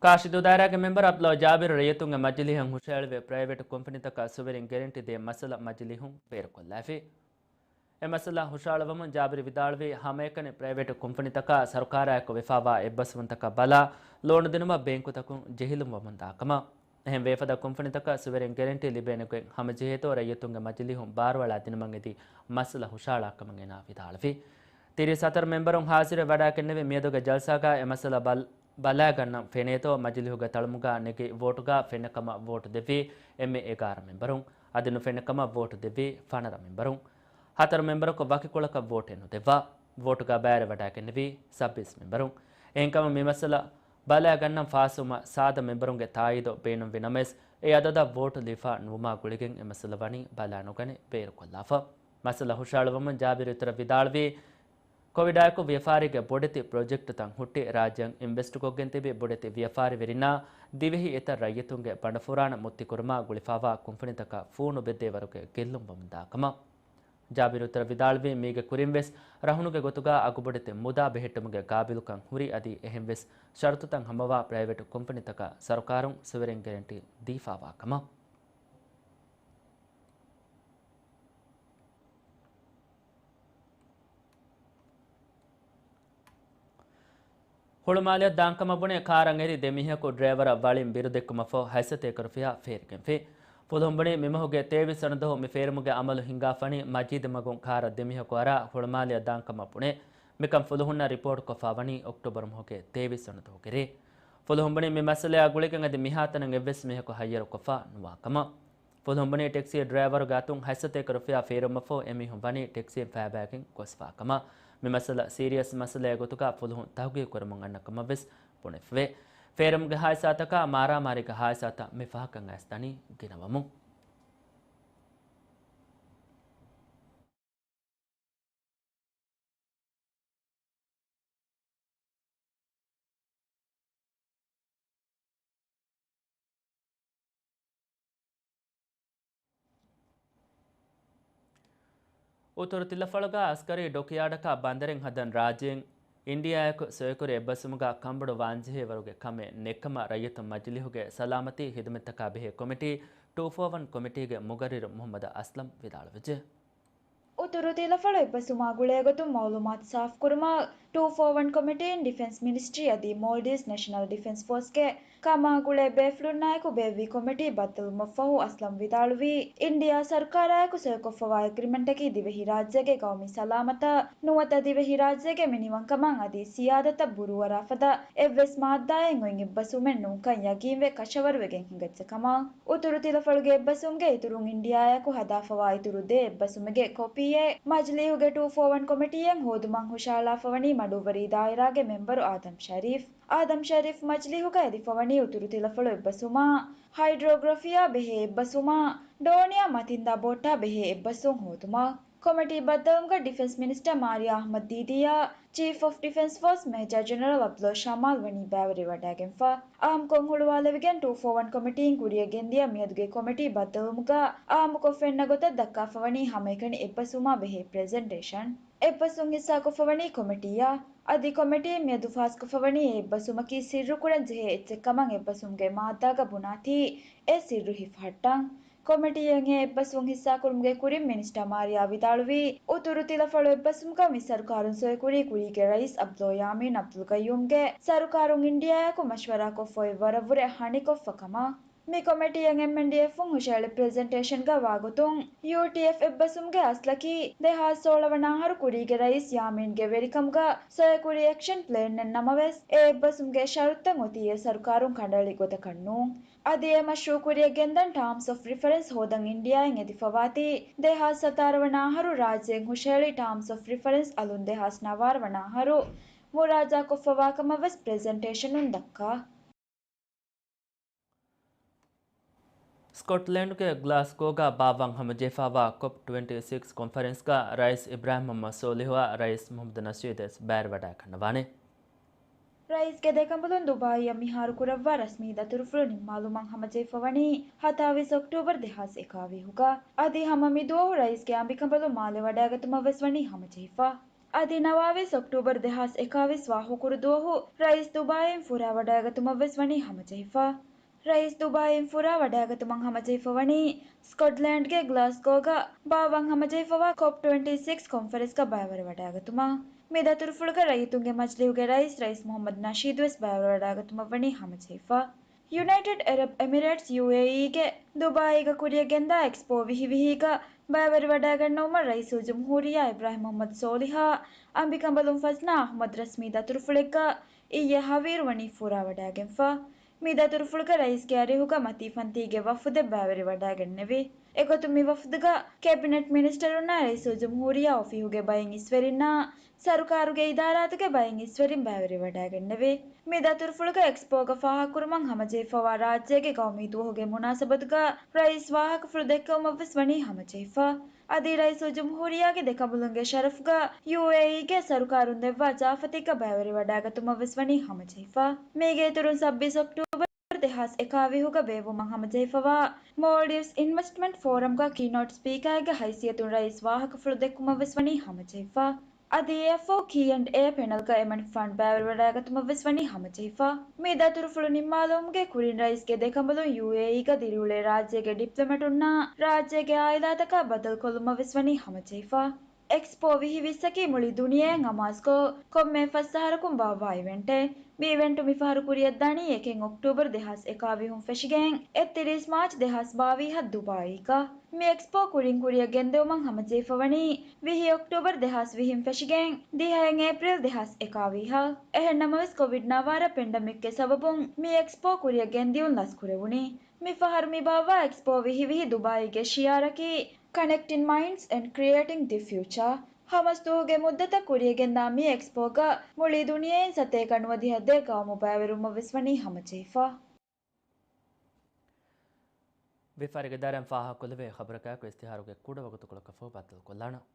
ކާށިދޫ ދާއިރާގެ މެމްބަރ އަބްދުﷲ ޖާބިރު ރައްޔިތުންގެ މަޖިލީހަށް ހުށައެޅުވެ، ޕްރައިވެޓް ކުންފުނިތަކަށް ސުވެރިން ގެރެންޓީ ދޭ މައްސަލަ މަޖިލީހުން ބޭރުކޮށްލާފި. އެ މައްސަލަ ހުށައަޅުވަމުން ޖާބިރު ވިދާޅުވީ، ހަމައެކަނި ޕްރައިވެޓް ކުންފުނިތަކާ ސަރުކާރާއެކު ވެފާވާ އެއްބަސްވުންތަކަށް ބަލާ، ލޯނު ދިނުމަށް ބޭންކުތަކުން ޖެހިލުންވަމުންދާ ކަމަށް. އެހެން ވޭފަދަ ކުންފުނިތަކަށް ސުވެރިން ގެރެންޓީ ލިބޭނެ ގޮތް ހަމަޖެހޭތޯ ރައްޔިތުންގެ މަޖިލީހުން ބާރުއަޅާ ދިނުމަށް އެދި މައްސަލަ ހުށައަޅާ ކަމަށް އޭނާ ވިދާޅުވި. ތިރީސް ހަތަރު މެމްބަރުން ހާޒިރުވެ ވަޑައިގެންނެވި މިއަދުގެ ޖަލްސާގަ އެ މައްސަލަ ބަލް-، ބަލާގަންނަން ފެނޭތޯ މަޖިލީހުގެ ތަޅުމުގަ ނެގި ވޯޓުގަ ފެންނަ ކަމަށް ވޯޓު ދެއްވީ އެންމެ އެގާރަ މެމްބަރުން. އަދި ނުފެންނަ ކަމަށް ވޯޓު ދެއްވީ ފަނަރަ މެމްބަރުން. ހަތަރު މެމްބަރަކު ވަކިކޮޅަކަށް ވޯޓެއް ނުދެއްވާ. ވޯޓުގަ ބައިވެރިވަޑައިގެންނެވީ ސައްބީސް މެމްބަރުން. އެހެންކަމުން މި މައްސަލަ ބަލާގަންނަން ފާސްވުމަށް ސާދަ މެމްބަރުންގެ ތާއީދު ބޭނުންވި ނަމަވެސް، އެ އަދަދަށް ވޯޓު ލިބިފަ ނުވުމާ ގުޅިގެން އެ މައްސަލަ ވަނީ ބަލާނުގަނެ ބޭރުކޮށްލާފަ. މައްސަލަ ހުށައަޅުވަމުން ޖާބިރު އިތުރަށް ވިދާޅުވީ، ކޮވިޑާއެކު ވިޔަފާރީގެ ބޮޑެތި ޕްރޮޖެކްޓުތައް ހުއްޓި، ރާއްޖެއަށް އިންވެސްޓްކޮށްގެން ތިބި ބޮޑެތި ވިޔަފާރިވެރިންނާ ދިވެހި އެތައް ރައްޔިތުންގެ ބަނޑުފުރާނަ މުއްތިކުރުމާ ގުޅިފާވާ ކުންފުނިތަކަށް ފޫނު ބެއްދޭ ވަރުގެ ގެއްލުންވަމުންދާ ކަމަށް. ޖާބިރު އިތުރަށް ވިދާޅުވީ، މީގެ ކުރިންވެސް ރަހުނުގެ ގޮތުގަ އަގުބޮޑެތި މުދާ ބެހެއްޓުމުގެ ގާބިލުކަން ހުރި އަދި އެހެންވެސް ޝަރުތުތައް ހަމަވާ ޕްރައިވެޓް ކުންފުނިތަކަށް ސަރުކާރުން ސުވެރިން ގެރެންޓީ ދީފާވާ ކަމަށް. ހުޅުމާލެއަށް ދާންކަމަށް ބުނެ ކާރަށް އެރި ދެ މީހަކު ޑްރައިވަރަށް ވަޅިން ބިރުދެއްކުމަށްފަހު ހަތްސަތޭކަ ރުފިޔާ ފޭރިގެންފި. ފުލުހުން ބުނީ މިމަހުގެ ތޭވީސް ވަނަދުހު މި ފޭރުމުގެ އަމަލު ހިންގާފަނީ މަޖީދު މަގުން ކާރަށް ދެ މީހަކު އަރާ ހުޅުމާލެއަށް ދާންކަމަށް ބުނެ، މިކަން ފުލުހުންނަށް ރިޕޯޓްކޮށްފަ ވަނީ އޮކްޓޯބަރު މަހުގެ ތޭވީސް ވަނަދުހުގެ ރޭ. ފުލުހުން ބުނީ މި މައްސަލައާ ގުޅިގެން އަދި މިހާތަނަށް އެއްވެސް މީހަކު ހައްޔަރުކޮށްފަ ނުވާ ކަމަށް. ފުލުހުން ބުނީ ޓެކްސީ ޑްރައިވަރުގެ އަތުން ހަތްސަތޭކަ ރުފިޔާ ފޭރުވުމަށްފަހު އެމީހުން ވަނީ ޓެކްސީން ފައިބައިގެން ގޮސްފާ ކަމަށް. މި މައްސަލަ ސީރިއަސް މައްސަލައެއް ގޮތުގަ ފުލުހުން ތަހުގީގު ކުރަމުން އަންނަ ކަމަށްވެސް ބުނެފަވޭ. ފޭރުމުގެ ހާދިސާތަކާ މާރާމާރީގެ ހާދިސާތައް މި ފަހަކަށް އައިސްދަނީ ގިނަވަމުން. އުތުރު ތިލަފަޅުގަ އަސްކަރީ ޑޮކްޔާޑަކާ ބަނދަރެއް ހަދަން ރާއްޖޭން އިންޑިއާއެކު ސޮއިކުރި އެއްބަސްވުމުގަ ކަނބޮޑު ވާންޖެހޭވަރުގެ ކަމެއް ނެތްކަމަށް ރައްޔިތު މަޖިލީހުގެ ސަލާމަތީ ހިދުމަތްތަކާ ބެހޭ ކޮމިޓީ، ޓޫ ފޯ ވަން ކޮމިޓީގެ މުގައްރިރު މުހައްމަދު އަސްލަމް ވިދާޅުވެއްޖެ. އުތުރު ތިލަފަޅު އެއްބަސުމާ ގުޅޭގޮތުން މައުލޫމާތު ސާފުކުރުމަށް ޓޫ ފޯ ވަން ކޮމިޓީއިން ޑިފެންސް މިނިސްޓްރީ އަދި މޯލްޑިވްސް ނެޝަނަލް ޑިފެންސް ފޯސްގެ ކަމާ ގުޅޭ ބޭފުޅުންނާއެކު ބޭއްވި ކޮމިޓީ ބައްދަލުވުމަށްފަހު އަސްލަމް ވިދާޅުވީ، އިންޑިއާ ސަރުކާރާއެކު ސޮއިކޮށްފަވާ އެގްރިމެންޓަކީ ދިވެހިރާއްޖޭގެ ގައުމީ ސަލާމަތަށް ނުވަތަ ދިވެހިރާއްޖޭގެ މިނިވަންކަމަށް އަދި ސިޔާދަތަށް ބުރޫއަރާފަދަ އެއްވެސް މާއްދާއެއް އޮތް އެއްބަސްވުމެއް ނޫންކަން ޔަގީންވެ ކަށަވަރުވެގެން ހިނގައްޖެ ކަމަށް. އުތުރު ތިލަފަޅުގެ އެއްބަސްވުމުގެ އިތުރުން އިންޑިއާއާއެކު ހަދާފަވާ އިތުރު ދެ އެއްބަސްވުމެއްގެ ކޮޕީއެއް މަޖިލީހުގެ ޓޫ ފޯ ވަން ކޮމިޓީއެއް ހޯދުމަށް ހުށަހަޅާފަވަނީ މަޑުއްވަރީ ދާއިރާގެ މެމްބަރު އާދަމް ޝަރީފް. އާދަމް ޝަރީފް މަޖިލީހުގަ އެދިފަވަނީ އުތުރު ތިލަފަޅު އެއްބަސްވުމާ، ހައިޑްރޯގްރަފީއާ ބެހޭ އެއްބަސްވުމާ، ޑޯނިއާ މަތިންދާ ބޯޓާ ބެހޭ އެއްބަސްވުން ހޯދުމަށް. ކޮމިޓީ ބައްދަލުވުމުގަ ޑިފެންސް މިނިސްޓަރ މާރިޔާ އަޙްމަދު ދީދީއާ، ޗީފް އޮފް ޑިފެންސް ފޯސް މޭޖާ ޖެނެރަލް އަބްދުﷲ ޝާމާލް ވަނީ ބައިވެރިވަޑައިގެންފަ. އާއްމުކޮށް ހުޅުވާލެވިގެން ޓޫ ފޯ ވަން ކޮމިޓީން ކުރިއަށް ގެންދިޔަ މިއަދުގެ ކޮމިޓީ ބައްދަލުވުމުގަ އާއްމުކޮށް ފެންނަ ގޮތަށް ދައްކާފަވަނީ ހަމައެކަނި އެއްބަސްވުމާ ބެހޭ ޕްރެޒެންޓޭޝަން. އެއްބަސްވުން ހިއްސާކޮށްފަވަނީ ކޮމިޓީއާ. އަދި ކޮމިޓީން މިއަދު ފާސްކޮށްފަވަނީ އެ އެއްބަސްވުމަކީ ސިއްރުކުރަން ޖެހޭ އެއްޗެއްކަމަށް އެއްބަސްވުމުގެ މާއްދާގަ ބުނާތީ އެ ސިއްރު ހިފަހައްޓަން. ކޮމިޓީއަށް އެ އެއްބަސްވުން ހިއްސާކުރުމުގެ ކުރިން މިނިސްޓާ މާރިޔާ ވިދާޅުވީ، އުތުރު ތިލަފަޅު އެއްބަސްވުމުގަ މި ސަރުކާރުން ސޮއިކުރީ ކުރީގެ ރައީސް އަބްދުﷲ ޔާމީން އަބްދުލް ގައްޔޫމްގެ ސަރުކާރުން އިންޑިއާއާއެކު މަޝްވަރާކޮށްފައި ވަރަށްވުރެ ހަނިކޮށްފަ ކަމަށް. މި ކޮމިޓީއަށް އެމްއެންޑީއެފުން ހުށަހެޅި ޕްރެޒެންޓޭޝަންގަ ވާގޮތުން، ޔޫޓީއެފް އެއްބަސްވުމުގެ އަސްލަކީ ދެހާސް ސޯޅަ ވަނަ އަހަރު ކުރީގެ ރައީސް ޔާމީންގެ ވެރިކަމުގަ ސޮއިކުރި އެކްޝަން ޕްލޭންއެއް ނަމަވެސް، އެ އެއްބަސްވުމުގެ ޝަރުތުތައް އޮތީ އެ ސަރުކާރުން ކަނޑައެޅި ގޮތަކަށް ނޫން. އަދި އެ މަޝްރޫއު ކުރިއަށް ގެންދަން ޓާމްސް އޮފް ރިފަރެންސް ހޯދަން އިންޑިއާއިން އެދިފަވާތީ، ދެހާސް ސަތާރަ ވަނަ އަހަރު ރާއްޖޭން ހުށަހެޅި ޓާމްސް އޮފް ރިފަރެންސް އަލުން ދެހާސް ނަވާރަ ވަނަ އަހަރު މުރާޖާކޮށްފަވާކަމަށް ވެސް ޕްރެޒެންޓޭޝަނުން ދައްކާ. ސްކޮޓްލެންޑްގެ ގްލާސްގޯގަ ބާއްވަން ހަމަޖެހިފައިވާ ކޮޕް ޓްވެންޓީ ސިކްސް ކޮންފަރެންސްގަ ރައީސް އިބްރާހިމް މުޙައްމަދު ސޯލިހުއާ ރައީސް މުޙައްމަދު ނަޝީދު ވެސް ބައިވެރިވަޑައިގަންނަވާނެ. ރައީސްގެ ދެކަނބަލުން ދުބާއީއަށް މިހާރު ކުރައްވާ ރަސްމީ ދަތުރުފުޅު ނިންމާލުމަށް ހަމަޖެހިފަވަނީ ހަތާވީސް އޮކްޓޫބަރު ދެހާސް އެކާވީހުގަ. އަދި ހަމަ މި ދުވަހު ރައީސްގެ އަނބިކަނބަލުން މާލެ ވަޑައިގަތުމަށް ވެސް ވަނީ ހަމަޖެހިފަ. އަދި ނަވާވީސް އޮކްޓޫބަރު ދެހާސް އެކާވީސް ވާ ހުކުރު ދުވަހު ރައީސް ދުބާއީން ފުރާ ވަޑައިގަތުމަށް ވެސް ވަނީ ހަމަޖެހިފަ. ރައީސް ދުބާއީން ފުރާ ވަޑައިގަތުމަށް ހަމަޖެހިފަވަނީ، ސްކޮޓްލޭންޑްގެ ގްލާސްގޯގަ ބާއްވަން ހަމަޖެހިފަވާ ކޮޕް ޓްވެންޓީ ސިކްސް ކޮންފަރެންސްގަ ބައިވެރިވަޑައިގަތުމަށް. މި ދަތުރުފުޅުގަ ރައްޔިތުންގެ މަޖިލީހުގެ ރައީސް ރައީސް މުޙައްމަދު ނަޝީދު ވެސް ބައިވެރިވަޑައިގަތުމަށް ވަނީ ހަމަޖެހިފަ. ޔުނައިޓެޑް އަރަބް އެމިރޭޓްސް، ޔޫއޭއީގެ ދުބާއީގަ ކުރިއަށް ގެންދާ އެކްސްޕޯ ވިހި ވިހީގަ ބައިވެރިވަޑައިގަންނަވުމަށް ރައީސުލްޖުމްހޫރިއްޔާ އިބްރާހިމް މުޙައްމަދު ސޯލިހާ އަނބިކަނބަލުން ފަސްނާ އަޙްމަދު ރަސްމީ ދަތުރުފުޅެއްގަ އިއްޔެ ހަވީރު ވަނީ ފުރާވަޑައިގެންފަ. މި ދަތުރުފުޅުގަ ރައީސްގެ އަރިހުގަ މަތީ ފަންތީގެ ވަފުދެއް ބައިވެރިވަޑައިގެންނެވި. އެގޮތުން މި ވަފުދުގަ ކެބިނެޓް މިނިސްޓަރުންނާ ރައީސުލްޖުމްހޫރިއްޔާ އޮފީހުގެ ބައެއް އިސްވެރިންނާ ސަރުކާރުގެ އިދާރާތުގެ ބައެއް އިސްވެރިން ބައިވެރިވަޑައިގެންނެވި. މި ދަތުރުފުޅުގަ އެކްސްޕޯގަ ފާހަގަކުރުމަށް ހަމަޖެހިފަވާ ރާއްޖޭގެ ގައުމީ ދުވަހުގެ މުނާސަބަތުގަ ރައީސް ވާހަކަފުޅު ދެއްކެވުމަށް ވެސް ވަނީ ހަމަޖެހިފަ. އަދި ރައީސުލްޖުމްހޫރިއްޔާގެ ދެކަނބަލުންގެ ޝަރަފުގަ ޔޫއޭއީގެ ސަރުކާރުން ދެއްވާ ޗާފަތެއްގަ ބައިވެރިވަޑައިގަތުމަށް ވެސް ވަނީ ހަމަޖެހިފަ. މީގެ އިތުރުން ސައްބީސް އޮކްޓޫބަރު ދެހާސް އެކާވީހުގަ ބޭއްވުމަށް ހަމަޖެހިފަވާ މޯލްޑިވްސް އިންވެސްޓްމަންޓް ފޯރަމްގަ ކީނޯޓް ސްޕީކާއެއްގެ ހައިސިއްޔަތުން ރައީސް ވާހަކަފުޅު ދެއްކުމަށް ވެސް ވަނީ ހަމަޖެހިފަ. އަދި އެއަށްފަހު ކީ އެންޑް އޭ ޕެނަލްގަ އެމަނިކުފާނު ބައިވެރިވަޑައިގަތުމަށް ވެސް ވަނީ ހަމަޖެހިފަ. މި ދަތުރުފުޅު ނިންމާލުމުގެ ކުރިން ރައީސްގެ ދެކަނބަލުން ޔޫއޭއީގަ ދިރިއުޅޭ ރާއްޖޭގެ ޑިޕްލޮމެޓުންނާ ރާއްޖޭގެ އާއިލާތަކާ ބަދަލުކޮށްލުމަށް ވެސް ވަނީ ހަމަޖެހިފަ. އެކްސްޕޯ ވިހި ވިއްސަކީ މުޅި ދުނިޔެއަށް އަމާޒުކޮށް، ކޮންމެ ފަސް އަހަރަކުން ބާއްވާ އިވެންޓެއް. މި އިވެންޓު މިފަހަރު ކުރިއަށްދާނީ އެކެއް އޮކްޓޫބަރު ދެހާސް އެކާވީހުން ފެށިގެން އެއްތިރީސް މާޗް ދެހާސް ބާވީހަށް ދުބާއީގަ. މި އެކްސްޕޯ ކުރިން ކުރިއަށް ގެންދެވުމަށް ހަމަޖެހިފަވަނީ ވިހި އޮކްޓޫބަރު ދެހާސް ވިހިން ފެށިގެން ދިހައެއް އޭޕްރީލް ދެހާސް އެކާވީހަށް. އެހެންނަމަވެސް، ކޮވިޑް ނަވާރަ ޕެންޑަމިކްގެ ސަބަބުން މި އެކްސްޕޯ ކުރިއަށް ގެންދިއުން ލަސްކުރެވުނީ. މިފަހަރު މި ބާއްވާ އެކްސްޕޯ ވިހި ވިހި ދުބާއީގެ ޝިއާރަކީ، Connecting Minds and Creating the Future. ހަމަސްދުވަހުގެ މުއްދަތަށް ކުރިއަށް ގެންދާ މި އެކްސްޕޯގަ މުޅި ދުނިޔެއިން ސަތޭކަ ނުވަދިހަ ދެ ގައުމު ބައިވެރިވުމަށް ވެސް ވަނީ ހަމަޖެހިފަ. ވިޔަފާރިގެ ދަރަން ފާހަގަކޮށްލެވޭ ޚަބަރަކާއެކު އިސްތިހާރުގެ ކުޑަ ވަގުތުކޮޅަކަށްފަހު ބައްދަލުކޮށްލާނަން.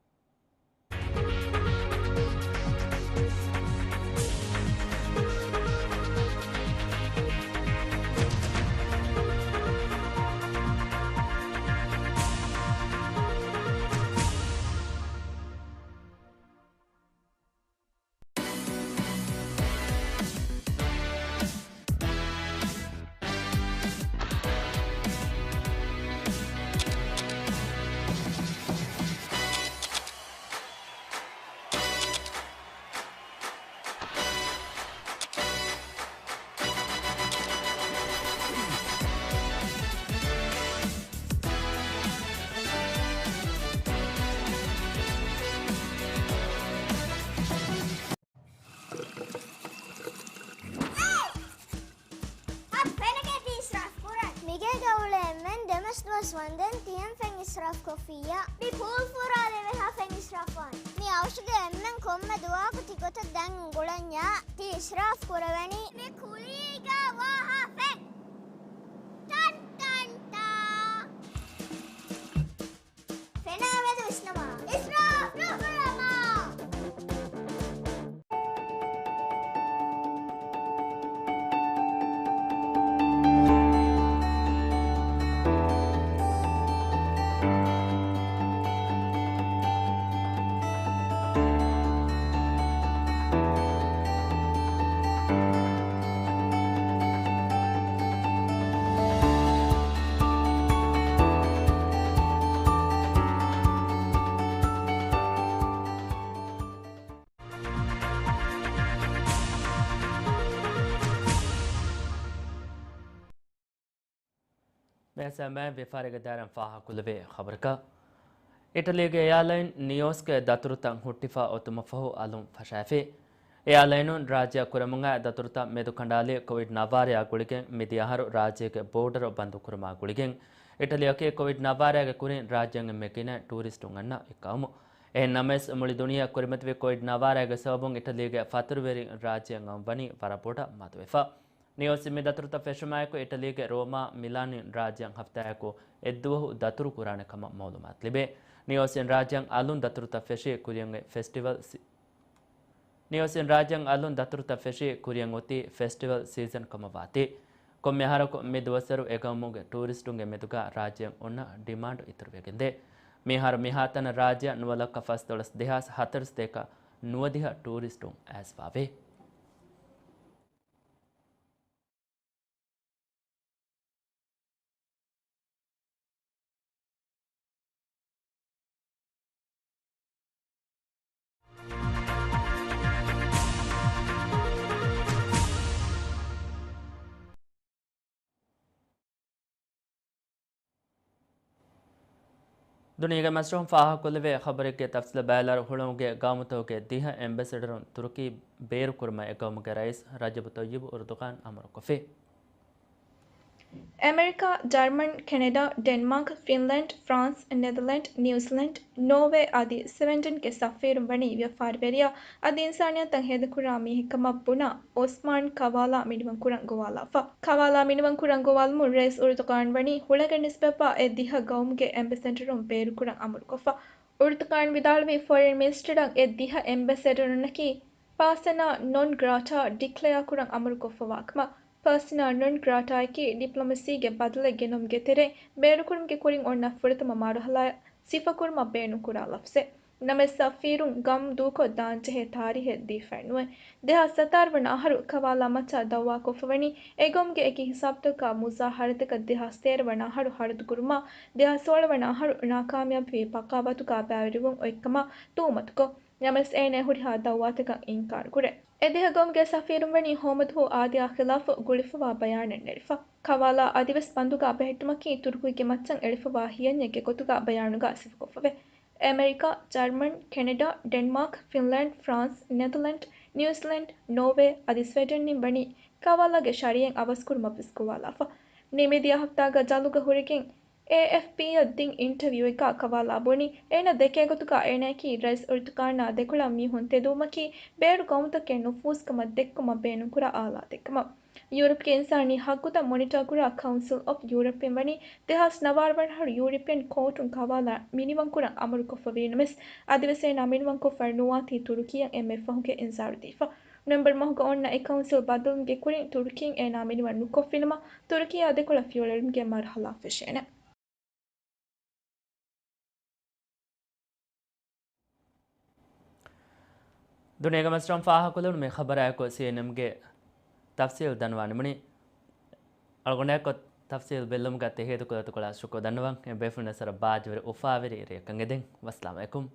އިސްރާފް ކޮށްފިއްޔާ. މި ޕޫލް ފުރާލެވޭ ހާފައިން އިސްރާފް ވާނެ. މި އަވަށުގެ އެންމެން ކޮންމެ ދުވަހަކު ތިގޮތަށް ދަން އުނގުޅަންޏާ ތި އިސްރާފް ކުރެވެނީ. މި ކުލީގަ ވާ ހާފައިން. ޓަން ޓަން ޓާ. ފެނާ މެދު ވިސްނަމާ. އިސްރާފް ނުކުރަމާ. މޭސާމެ ވިޔަފާރިގެ ދާއިރާއިން ފާހަގަކުރެވޭ ޚަބަރަކަށް. އިޓަލީގެ އެއާލައިން ނިޔޯސްގެ ދަތުރުތައް ހުއްޓިފަ އޮތުމަށްފަހު އަލުން ފަށައިފި. އެއާލައިނުން ރާއްޖެއަށް ކުރެމުންއައި ދަތުރުތައް މެދުކަނޑާލި ކޮވިޑް ނައްވާރައާ ގުޅިގެން މިދިޔަ އަހަރު ރާއްޖޭގެ ބޯޑަރު ބަންދުކުރުމާ ގުޅިގެން އިޓަލީއަކީ ކޮވިޑް ނައްވާރައިގެ ކުރިން ރާއްޖެއަށް އެންމެ ގިނަ ޓޫރިސްޓުން އަންނަ އެއް ގައުމު. އެހެން ނަމަވެސް، މުޅި ދުނިޔެއަށް ކުރިމަތިވި ކޮވިޑް ނައްވާރައިގެ ސަބަބުން އިޓަލީގެ ފަތުރުވެރިން ރާއްޖެއަށް އައުން ވަނީ ވަރަށް ބޮޑަށް މަދުވެފަ. ނިޔޯސް މި ދަތުރުތައް ފެށުމާއެކު، އިޓަލީގެ ރޯމާ، މިލާންއިން ރާއްޖެއަށް ހަފްތާއަކު އެއްދުވަހު ދަތުރު ކުރާނެ ކަމަށް މައުލޫމާތު ލިބޭ. ނިޔޯސްއިން ރާއްޖެއަށް އަލުން ދަތުރުތައް ފެށީ ކުރިއަށް އޮތީ ފެސްޓިވަލް ސީ-، ނިޔޯސްއިން ރާއްޖެއަށް އަލުން ދަތުރުތައް ފެށީ ކުރިއަށް އޮތީ ފެސްޓިވަލް ސީޒަން ކަމަށް ވާތީ. ކޮންމެ އަހަރަކު މި ދުވަސްވަރު އެ ގައުމުގެ ޓޫރިސްޓުންގެ މެދުގަ ރާއްޖެއަށް އޮންނަ ޑިމާންޑު އިތުރުވެގެންދޭ. މިއަހަރު މިހާތަނަށް ރާއްޖެއަށް ނުވަ ލައްކަ ފަސްދޮޅަސް ދެހާސް ހަތަރުސަތޭކަ ނުވަދިހަ ޓޫރިސްޓުން އައިސްފަވޭ. ދުނިޔޭގެ މަސްރޫހުން ފާހަގަކޮށްލެވޭ ޚަބަރެއްގެ ތަފްސީލަށް ބައިލާރު ހުޅަނގުގެ ގައުމުތަކުގެ ދިހަ އެމްބެސެޑަރުން ތުރުކީ ބޭރުކުރުމަށް އެ ގައުމުގެ ރައީސް ރަޖަބު ތައްޔިބު އުރުދުގާން އަމުރުކޮށްފި. އެމެރިކާ، ޖަރްމަން، ކެނެޑާ، ޑެންމާކް، ފިންލަންޑް، ފްރާންސް، ނެދަލެންޑް، ނިއުޒިލެންޑް، ނޯވޭ އަދި ސްވެޑެންގެ ސަފީރުން ވަނީ ވިޔަފާރިވެރިޔާ އަދި އިންސާނިއްޔަތަށް ހޭދަކުރާ މީހެއްކަމަށް ބުނާ އޯސްމާން ކަވާލާ މިނިވަންކުރަން ގޮވާލާފަ. ކަވާލާ މިނިވަންކުރަން ގޮވާލުމުން ރައީސް އުރުދުގާން ވަނީ ހުޅަނގަށް ނިސްބަތްވާ އެ ދިހަ ގައުމުގެ އެމްބެސެޑަރުން ބޭރުކުރަން އަމުރުކޮށްފަ. އުރުދުގާން ވިދާޅުވީ ފޮރިން މިނިސްޓަރަށް އެ ދިހަ އެމްބެސެޑަރުންނަކީ ޕާސަނާ ނޮން ގްރާޓާ ޑިކްލެއާ ކުރަން އަމުރުކޮށްފަވާކަމަށް. ޕާސަނާ ނޮން ގްރާޓާއަކީ ޑިޕްލޮމަސީގެ ބަދަލެއް ގެނުމުގެ ތެރޭ ބޭރުކުރުމުގެ ކުރިން އޮންނަ ފުރަތަމަ މަރުހަލާއަށް ސިފަކުރުމަށް ބޭނުންކުރާ ލަފްޒެއް. ނަމަވެސް ސަފީރުން ގަމް ދޫކޮށް ދާންޖެހޭ ތާރީހެއް ދީފައެއް ނުވޭ. ދެހާސް ސަތާރަ ވަނަ އަހަރު ކަވާލާ މައްޗަށް ދައުވާކޮށްފަވަނީ އެގައުމުގެ އެކި ހިސާބުތަކާ މުޒާހަރަތަކަށް ދެހާސް ތޭރަ ވަނަ އަހަރު ހަރަދުކުރުމާ، ދެހާސް ސޯޅަ ވަނަ އަހަރު ނާކާމިޔާބުވި ބަޣާވަތުގާ ބައިވެރިވުން އޮތްކަމާ ތުހުމަތުކޮށް، ނަމަވެސް އޭނާ ހުރިހާ ދައުވާތަކަށް އިންކާރު ކުރޭ. އެ ދިހަ ގައުމުގެ ސަފީރުން ވަނީ ހޯމަދުހު އާދަޔާ ޚިލާފު ގުޅިފަވާ ބަޔާނެއް ނެރެފަ. ކަވާލާ އަދިވެސް ބަންދުގާ ބެހެއްޓުމަކީ ތުރުކީގެ މައްޗަށް އެޅިފަވާ ހިޔަންޏެއްގެ ގޮތުގާ ބަޔާނުގާ ސިފަކޮށްފަވޭ. އެމެރިކާ، ޖަރްމަން، ކެނެޑާ، ޑެންމާކް، ފިންލަންޑް، ފްރާންސް، ނެދަލެންޑް، ނިއުޒިލެންޑް، ނޯވޭ އަދި ސްވެޑެންއިން ވަނީ ކަވާލާގެ ޝަރީއަތް އަވަސްކުރުމަށްވެސް ގޮވާލާފަ. ނިމިދިޔަ ހަފްތާގަ ޖަލުގަ ހުރެގެން އޭއެފްޕީއަށް ދިން އިންޓަވިއުއެއްގަ ކަވާލާ ބުނީ، އޭނަ ދެކޭ ގޮތުގަ އޭނައަކީ ރައީސް އުރުދުގާނާ ދެކޮޅަށް މީހުން ތެދުވުމަކީ ބޭރު ގައުމުތަކެއް ނުފޫޒުކަމަށް ދެއްކުމަށް ބޭނުންކުރާ އާލާތެއްކަމަށް. ޔޫރަޕްގެ އިންސާނީ ހައްގުތައް މޮނިޓާކުރާ ކައުންސިލް އޮފް ޔޫރަޕްއިން ވަނީ ދެހާސް ނަވާރަ ވަނަ އަހަރު ޔޫރަޕިއަން ކޯޓުން ކަވާލާ މިނިވަންކުރަން އަމުރުކޮށްފަވީ ނަމަވެސް، އަދިވެސް އޭނާ މިނިވަންކޮށްފަ ނުވާތީ ތުރުކީއަށް އެންމެ ފަހުގެ އިންޒާރު ދީފަ. ނޮވެމްބަރު މަހުގަ އޮންނަ އެ ކައުންސިލް ބަދަލުވުމުގެ ކުރިން ތުރުކީން އޭނާ މިނިވަން ނުކޮށްފިނަމަ، ތުރުކީއާ ދެކޮޅަށް ފިޔަވަޅުއެޅުމުގެ މަރުހަލާ ފެށޭނެ. ދުނިޔޭގެ މަސްރަން ފާހަގަކޮށްލެވުނު މި ޚަބަރާއެކު ސީއެންއެމްގެ ތަފްސީލް ދަންވާ ނިމުނީ. އަޅުގަނޑާއެކު ތަފްސީލް ބެއްލުމުގަ ތެހޭދު ކުލަތުކޮޅާ ޝުކުރު ދަންނަވަން. އެ ބޭފުޅުންނަށް ވަރަށް ބާއްޖަވެރި އުފާވެރި ރެއަކަށް އެދެން. ވައްސަލާމް އަލައިކުމް.